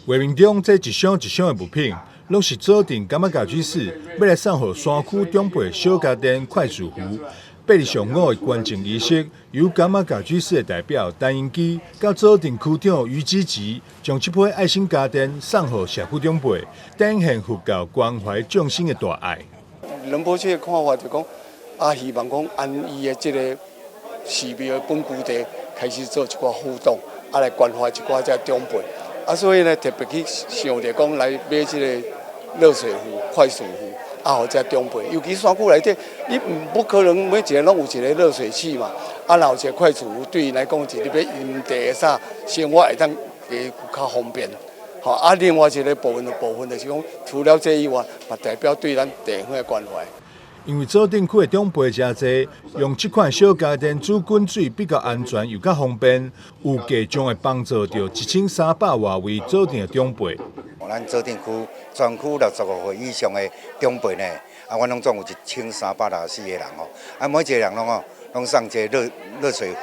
畫面中這一箱一箱的物品，攏是左鎮柑仔家居室欲來送予山區長輩小家電快速壺。8日上午的捐贈儀式，由柑仔家居室的代表陳英基，佮左鎮區長余基吉，將這批愛心家電送予社區長輩，展現佛教關懷眾生的大愛。仁波切的看法就講，啊，希望講按伊的這个寺廟的本居地開始做一寡互動，啊，來關懷一寡這長輩，啊，所以呢特別去想著講來買這个熱水壺、快速壺。啊，予這長輩，尤其山區內底，你毋不可能每一个攏有一个熱水器嘛。啊，若有一个快速壺，對𪜶來講，一日欲飲茶啥，生活會當加較方便。吼，啊，另外一个部分就是講，除了這以外，嘛代表對咱地方的關懷。因為左鎮區的長輩誠濟，用這款小家電煮滾水比較安全又較方便，有計將會幫助著1300外位左鎮的長輩。咱左鎮區全區65歲以上的長輩呢，啊，阮攏總有1364個人吼，啊，每一個人攏吼，攏送這個熱熱水壺，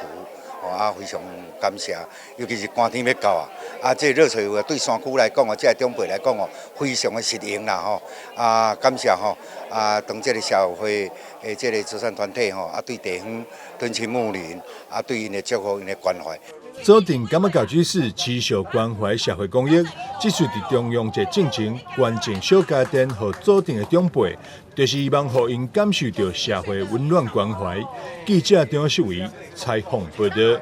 吼，啊，非常感謝，尤其是寒天欲到啊，啊，這個熱水壺對山區來講哦，這个長輩來講哦，非常的實用啦吼，啊，感謝吼，啊，當這个社會的這个慈善團體吼，啊，對地方敦親睦鄰，啊，對𪜶的祝福、𪜶的關懷。左鎮柑仔家居室持續關懷社會公益，這次佇重陽節進前捐贈小家電予左鎮的長輩，就是希望予𪜶感受著社會溫暖關懷。記者張秀偉採訪報導。